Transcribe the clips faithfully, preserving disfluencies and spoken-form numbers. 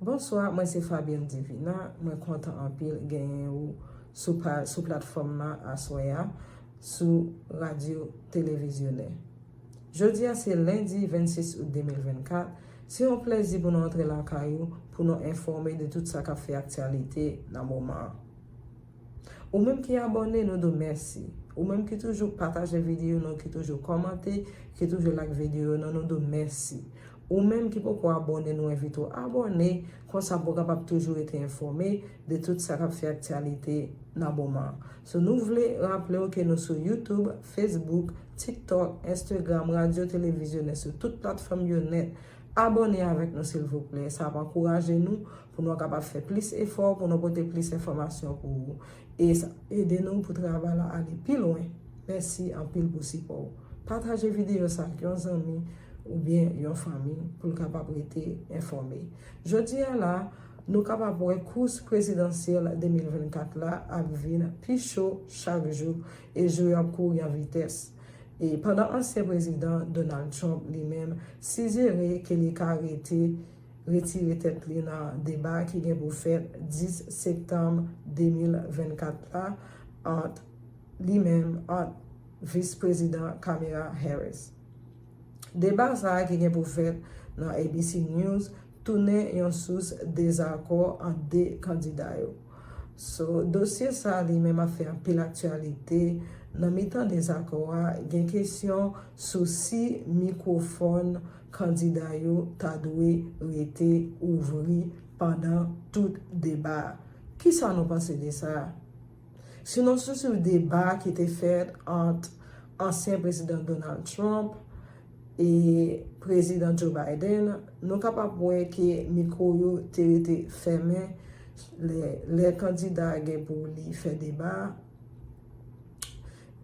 Bonswa, mwen se Fabienne Divina. Mwen kontan anpil genyen ou sou pa, sou platfòm nan aswè a, sou Radyo Televizyonè. Jodi a se lendi vennsis out de mil vennkat. Se yon plèzi pou nou antre lakay ou, pou nou enfòme de tout sa k ap fè aktyalite nan moman an. Ou menm ki abòne, nou di w mèsi. Ou menm ki toujou pataje videyo nou, ki toujou kòmante, ki toujou like videyo nou, nou di w mèsi. Ou menm ki poko abòne, nou envite w abòne, konsa pou w kapab toujou rete enfòme de tout sa k ap fè aktyalite nan moman an. So, nou vle raple w ke nou sou YouTube, Facebook, TikTok, Instagram, Radyo Televizyonè, sou tout platfòm yo nèt. Abòne avèk nou, silvouplè. Sa ap ankouraje nou pou nou kapab fè plis efò, pou nou pote plis enfòmasyon pou ou. E sa ap ede nou pou travay la ale pi lwen. Mèsi anpil pou sipò w. Pataje videyo sa ak yon zanmi oubyen yon fanmi pou l kapab rete enfòme. Jodi a la, nou kapab wè kous prezidansyèl de mil vennkat la ap vin pi cho chak jou e jou yo ap kouri an vitès. E pandan ansyen prezidan Donald Trump li menm sizere ke li ka rete retire tèt li nan deba ki gen pou fèt dis septanm de mil vennkat la ant li menm ant vis prezidan Kamala Harris. Deba sa a ki gen pou fèt nan A B C News tounen yon sous dezakò ant de kandida yo. So, dosye sa a li menm ap fè anpil aktyalite. Nan mitan dezakò a, gen kesyon sou si mikwofòn kandida yo ta dwe rete ouvri pandan tout deba a. Kisa nou panse de sa? Si nou swiv deba ki te fèt ant ansyen prezidan Donald Trump e prezidan Joe Biden, nou kapab wè ke mikwo yo te rete fèmen lè, lè kandida gen pou li fè deba a,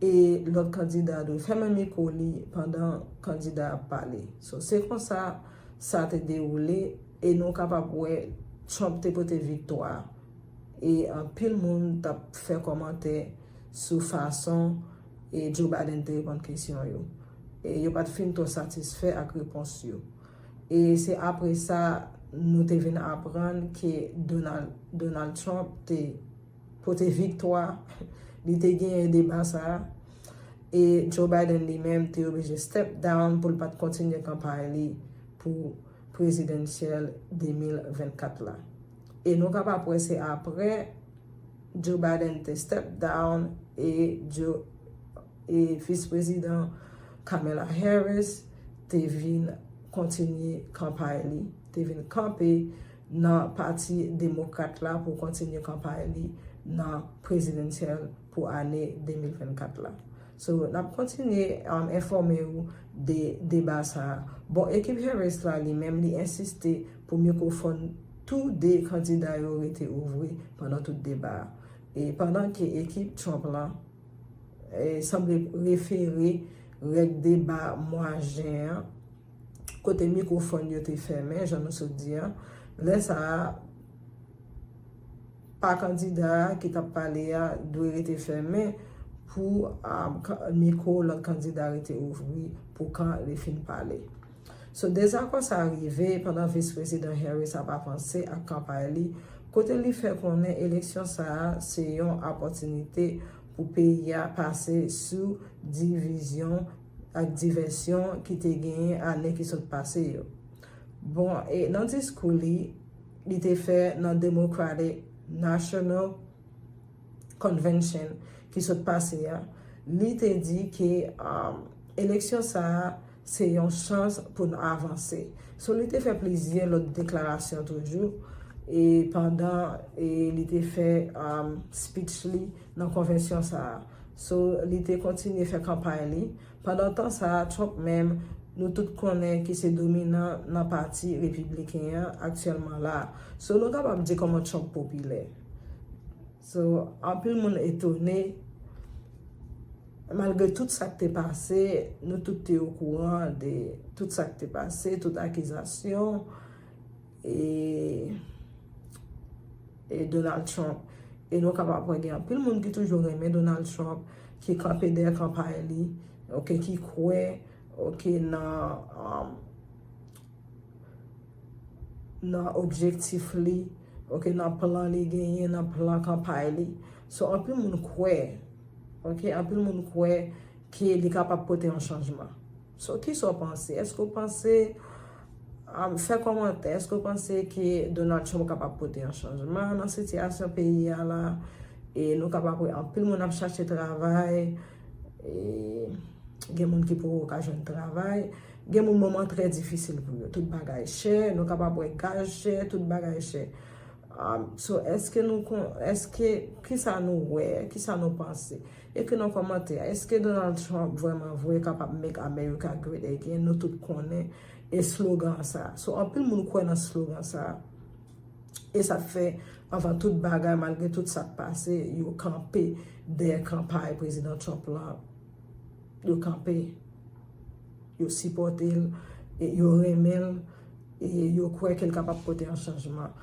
e lòt kandida dwe fèmen mikwo li pandan kandida ap pale. So, se konsa sa te dewoule, e nou kapab wè Trump te pote viktwa a. E anpil moun t ap fè kòmantè sou fason e Joe Biden te reponn kesyon yo. E yo pa t fin twò satisfè ak repons yo. E se apre sa nou te vin aprann ke Donald, Donald Trump te pote viktwa, li te genyen deba sa a. E Joe Biden li menm te oblije step down pou l pa t kontinye kanpay li pou prezidansyèl de mil vennkat la. E nou kapab wè se apre Joe Biden te step down e Joe, e vis prezidan Kamala Harris te vin kontinye kanpay li, te vin kanpe nan pati demokrat la pou kontinye kanpay li nan prezidansyèl pou ane de mil vennkat la. So, n ap kontinye, um, enfòme w de deba sa a. Bon, ekip Harris la, li menm, li ensiste pou mikwofòn tou de kandida yo rete ouvri pandan tout deba a. E pandan ke ekip Trump la, e, sanble refere règ deba mwa jen an, kote mikwofòn yo te fèmen, jan nou sot di a. Lè sa a, pa kandida a ki t ap pale a dwe rete fèmen pou, um, ka-, mikwo lòt kandida rete ouvri pou kan li fin pale. So, dezakò sa a rive pandan vis prezidan Harris ap avanse ak kanpay li, kote li fè konnen eleksyon sa a se yon opòtinite pou peyi a pase sou divizyon ak divèsyon ki te genyen ane ki sot pase yo. Bon, e nan diskou li, li te fè nan Democratic National Convention ki sot pase a, li te di ke, um, eleksyon sa a se yon chans pou n avanse. So, li te fè plizyè lòt deklarasyon toujou, e pandan, e li te fè, um, speech li nan konvensyon sa a. So, li te kontinye fè kanpay li. Pandan tan sa a, Trump menm, nou tout konnen ki se dominan nan pati repibliken an aktyèlman la a. So, nou kapab di kòman Trump popilè. So, anpil moun etone, malgre tout sa k te pase, nou tout te okouran de tout sa k te pase, tout akizasyon, e, e Donald Trump. E nou kapab wè gen anpil moun ki toujou renmen Donald Trump, ki kanpe dèyè kanpay li, oke, ki kwè, oke, nan, um, nan objektif li, ok, nan plan li genyen, nan plan kanpay li. So, anpil moun kwè, ok, anpil moun kwè ke li kapab pote yon chanjman. So, kisa w panse? Èske w panse, um, fè kòmantè, èske w panse ke Donald Trump kapab pote yon chanjman nan sitiyasyon peyi a la? E nou kapab wè anpil moun ap chache travay, e gen moun ki poko ka jwenn travay, gen moun moman trè difisil pou yo. Tout bagay chè, nou kapab wè gaz chè, tout bagay chè. Um, so, èske nou kon, èske, kisa nou wè, kisa nou panse? Ekri nan kòmantè a, èske Donald Trump vrèman vre kapab make America great again? Nou tout konnen e slogan sa. So, anpil moun kwè nan slogan sa. E sa fè, anvan tout bagay, malgre tout sa k pase, yo kanpe dèyè kanpay prezidan Trump lan. Yo kanpe. Yo sipòte l, e yo renmen l, e yo kwè ke l kapab pote yon chanjman.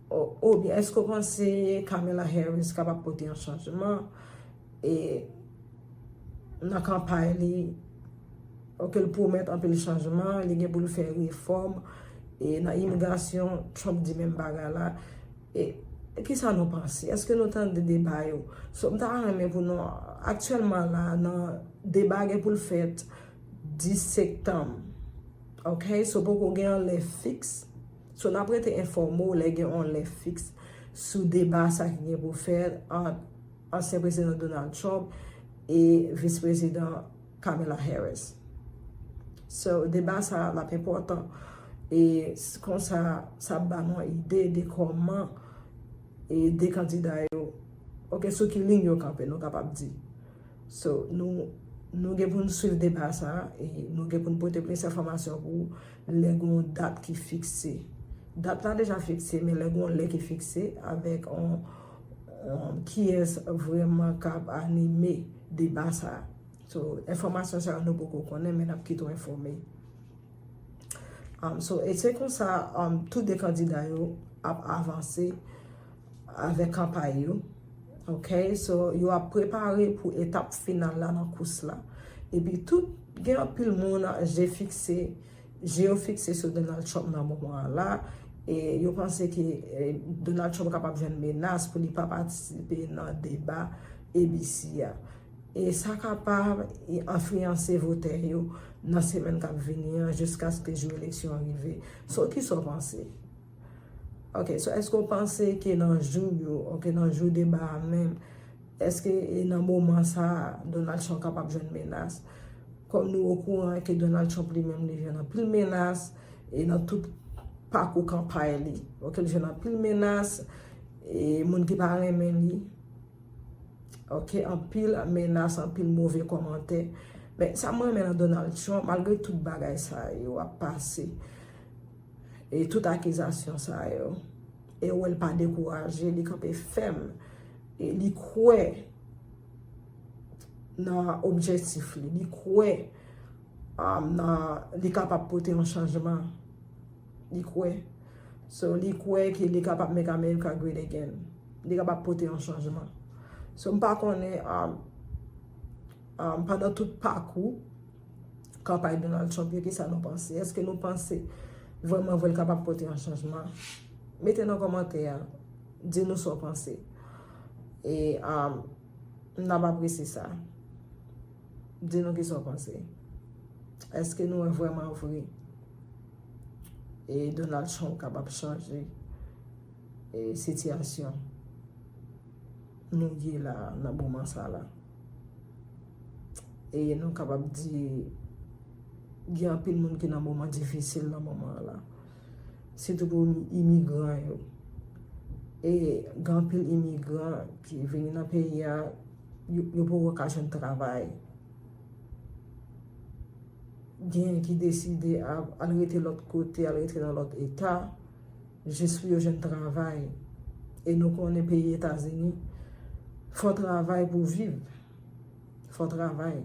O-, oubyen èske w panse Kamala Harris kapab pote yon chanjman? E nan kanpay li, ok, l pwomèt anpil chanjman, li gen pou l fè refòm, e nan imigrasyon, Trump di menm bagay la. E, e kisa nou panse? Èske nou tande deba yo? So, m ta renmen pou nou, aktyèlman la, nan deba gen pou l fèt dis septanm. Ok? So, poko gen yon lè fiks. So, n ap rete enfòme w lè gen yon lè fiks sou deba sa ki gen pou fèt ant ansyen prezidan Donald Trump e vis prezidan Kamala Harris. So, deba sa l ap enpòtan. E s-, konsa, sa ap ba nou ide de kòman e de kandida yo, ok, sou ki liy yo kanpe, nou kapab di. So, nou, nou gen pou n swiv deba sa, e nou gen pou n pote plis enfòmasyon pou lè gen yon dat ki fikse. Dat la deja fikse, men lè gen yon lè ki fikse avèk on, on, kiyès vrèman k ap anime deba sa. So, enfòmasyon sa yo nou poko konnen, men n ap kite w enfòme. Um, so, e se konsa, um, tou de kandida yo ap avanse avèk kanpay yo. Ok? So, yo ap prepare pou etap final la nan kous la. Epi tout, gen anpil moun je fikse, je yo fikse sou Donald Trump nan moman an la. E yo panse ke, eh, Donald Trump kapab jwenn menas pou li pa patisipe nan deba A B C a. E sa kapab enfliyanse votè yo nan semèn k ap vini an, jiskaske jou eleksyon an rive. So, kisa w panse? Ok, so, èske w panse ke nan jou yo, ok, nan jou deba a menm, èske, e nan moman sa a, Donald Trump kapab jwenn menas? Kòm nou okouran ke Donald Trump li menm, li jwenn anpil menas, e nan tout pakou kanpay li. Ok, li jwenn anpil menas, e moun ki pa renmen li. Ok, anpil menas, anpil move kòmantè. Men sa m renmen nan Donald Trump, malgre tout bagay sa yo ap pase, e tout akizasyon sa yo, e w wè l pa dekouraje, li kanpe fèm, e li kwè nan objektif li, li kwè, um, nan, li kapab pote yon chanjman. Li kwè. So, li kwè ke li kapab make America great again. Li kapab pote yon chanjman. So, m pa konnen, um, um, pandan tout pakou kanpay Donald Trump yo, kisa nou panse? Èske nou panse vrèman vre l kapab pote yon chanjman? Mete nan kòmantè a, di nou sa w panse. E, um, n ap apresye sa. Di nou kisa w panse. Èske nou wè vrèman vre e Donald Trump kapab chanje e sitiyasyon nou ye la nan moman sa la? E nou kapab di gen anpil moun ki nan moman difisil nan moman an la. Sitou pou imigran yo. E gen anpil imigran ki vini nan peyi a, yo, yo poko ka jwenn travay. Gen ki deside a-, al rete lòt kote, al rete nan lòt eta, jis pou yo jwenn travay. E nou konnen peyi Etazini, fò travay pou viv. Fò travay.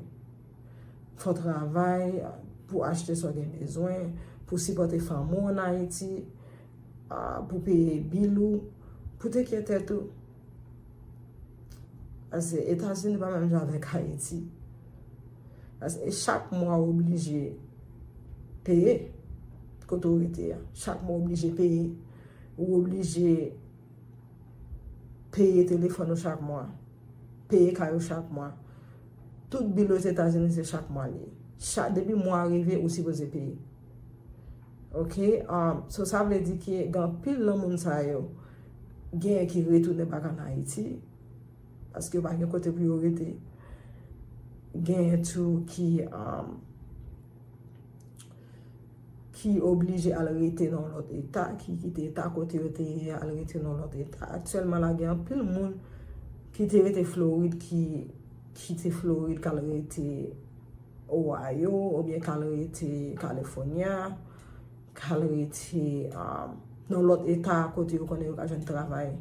Fò travay pou achte sa w gen bezwen, pou sipòte fanmi w ann Ayiti, a, pou peye bil ou, pou tekye tèt ou. Paske Etazini pa menm jan avèk Ayiti. Paske chak mwa w oblije peye. kote w rete a. Chak mwa w oblije peye. Ou oblije peye telefòn ou chak mwa. Peye kay ou chak mwa. Tout bil Ozetazini se chak mwa li ye. Chak, depi mwa a rive, ou sipoze peye. Ok? Um, so sa vle di ke gen anpil nan moun sa yo, genyen ki retounen bak ann Ayiti, paske yo pa gen kote pou yo rete. Genyen tou ki, um, ki oblije al rete nan lòt eta, ki kite eta kote yo te ye, al rete nan lòt eta. Aktyèlman la, gen anpil moun ki te rete Florid, ki kite Florid, k al rete Ohio, oubyen k al rete California, k al rete, um, nan lòt eta kote yo konnen yo ka jwenn travay.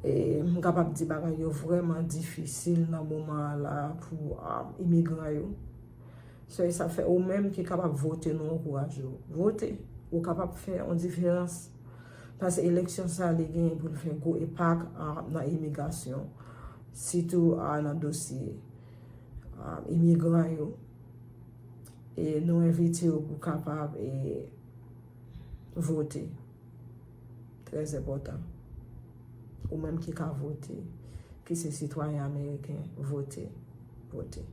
E m kapab di bagay yo vrèman difisil nan moman an la pou, um, imigran yo. So, e sa fè ou menm ki kapab vote, nou ankouraje w. Vote, ou kapab fè yon diferans. Paske eleksyon sa, li genyen pou l fè gwo enpak, a, nan imigrasyon, sitou, a, nan dosye, a, imigran yo. E nou envite w pou kapab, e, vote. Trè enpòtan. Ou menm ki ka vote, ki se sitwayen ameriken, vote. Vote.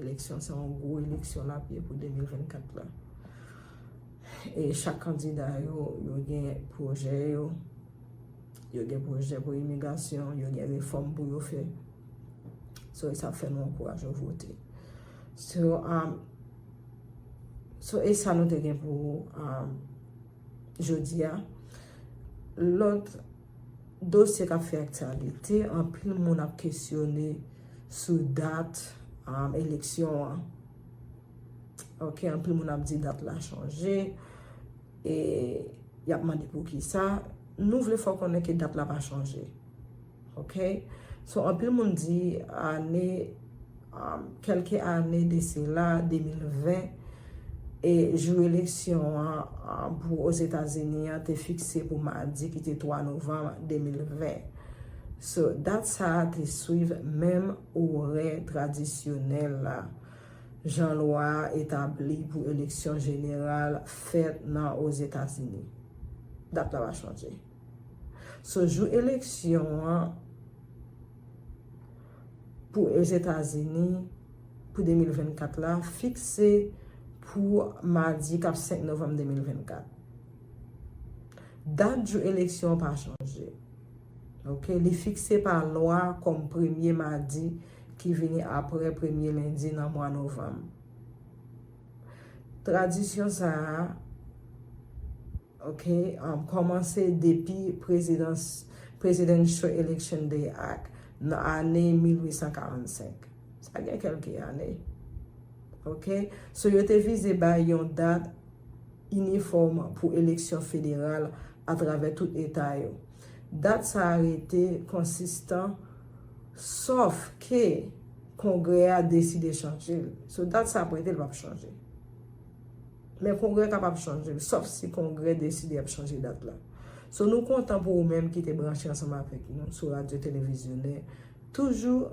Eleksyon, se yon gwo eleksyon l ap ye pou de mil vennkat la. E chak kandida yo, yo gen pwojè yo. Yo gen pwojè pou imigrasyon, yo gen refòm pou yo fè. So, e sa fè nou ankouraje w vote. So, um, so, e sa nou te gen pou, um, jodi a. Lòt dosye k ap fè aktyalite, anpil moun ap kesyone sou dat, um, eleksyon an. Ok, anpil moun ap di dat la chanje. E y ap mande poukisa. Nou vle fè w konnen ke dat la pa chanje. Ok? So, anpil moun di ane, um, kèlke ane de sela, de mil ven, e jou eleksyon an, um, pou Ozetazini an te fikse pou madi ki te twa novanm de mil ven. So, dat sa a te swiv menm orè tradisyonèl la, jan lwa a etabli pou eleksyon jeneral fèt nan Ozetazini. Dat la pa chanje. So, jou eleksyon an pou Ozetazini pou de mil vennkat la fikse pou madi k ap senk novanm de mil vennkat. Dat jou eleksyon an pa chanje. Ok, li fikse pa lwa kòm premye madi ki vini apre premye lendi nan mwa novanm. Tradisyon sa a, ok, um, kòmanse depi President's, Presidential Election Day Act nan ane mil uit san karannsenk. Sa gen kèlke ane. Ok? So, yo te vize bay yon dat inifòm pou eleksyon federal atravè tout eta yo. Dat sa a rete konsistan, sòf ke Kongrè a deside chanje l. So, dat sa ap rete, l p ap chanje. Men Kongrè kapab chanje l, sòf si Kongrè deside y ap chanje dat la. So, nou kontan pou ou menm ki te branche ansanm avèk nou sou Radyo Televizyonè. Toujou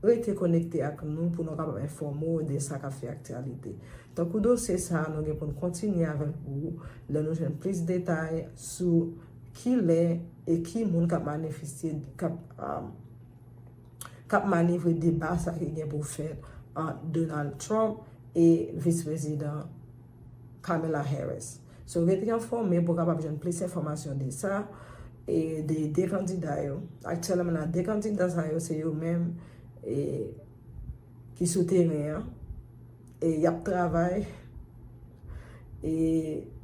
rete konekte ak nou pou nou kapab enfòme w de sa k ap fè aktyalite. Tankou dosye sa a, nou gen pou n kontinye avè l pou ou lè nou jwenn plis detay sou kilè e ki moun k ap manifeste, k ap, um, k ap manevre deba sa ki gen pou fèt ant Donald Trump e vis prezidan Kamala Harris. So, rete enfòme pou w kapab jwenn plis enfòmasyon de sa, e de de kandida yo. Aktyèlman la, de kandida sa yo, se yo menm, e, ki sou teren an, e y ap travay, e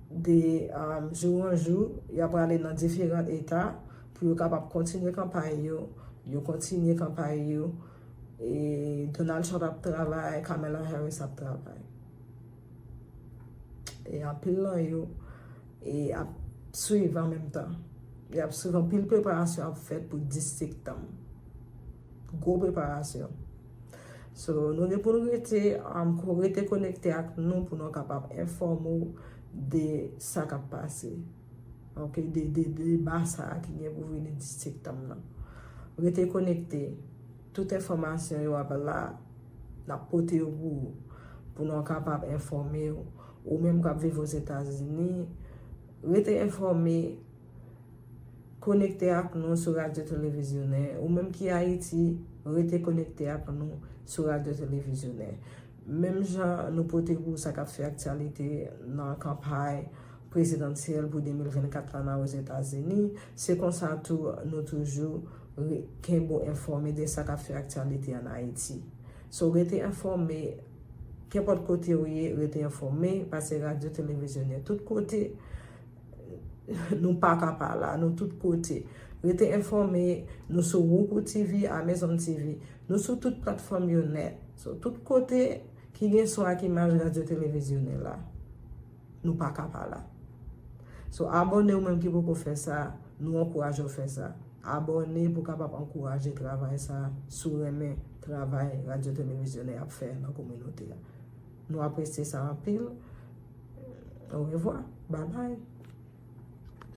de, um, jou an jou, y ap prale nan diferan eta pou yo kapab kontinye kanpay yo, yo kontinye kanpay yo, e Donald Trump ap travay, Kamala Harris ap travay. E anpil nan yo, e ap swiv an menm tan. Y ap swiv, anpil preparasyon ap fèt pou dis septanm. Gwo preparasyon. So, nou gen pou nou rete, um, ko-, rete konekte ak nou pou nou kapab enfòme w de sa k ap pase. Ok, de, de, de deba sa a ki gen pou vini dis septanm nan. Rete konekte. Tout enfòmasyon yo ap la, n ap pote yo pou ou, pou nou kapab enfòme w Ou menm k ap viv Ozetazini, rete enfòme, konekte ak nou sou Radyo Televizyonè. Ou menm ki Ayiti, rete konekte ak nou sou Radyo Televizyonè. Menm jan nou pote pou sa k ap fè aktyalite nan kanpay prezidansyèl pou de mil vennkat la nan Ozetazini, se konsa tou nou toujou re- kenbe w enfòme de sa k ap fè aktyalite ann Ayiti. So, rete enfòme, kenpòt kote w ye, rete enfòme, paske Radyo Televizyonè tout kote, nou pa ka pa la, nou tout kote. Rete enfòme, nou sou Roku T V, Amazon T V, nou sou tout platfòm yo nèt. So, tout kote ki gen son ak imaj Radyo Televizyonè la, nou pa ka pa la. So, abòne ou menm ki poko fè sa, nou ankouraje w fè sa. Abòne pou kapab ankouraje travay sa, si w renmen travay Radyo Televizyonè ap fè nan kominote a. Nou apresye sa anpil. Orevwa. Babay.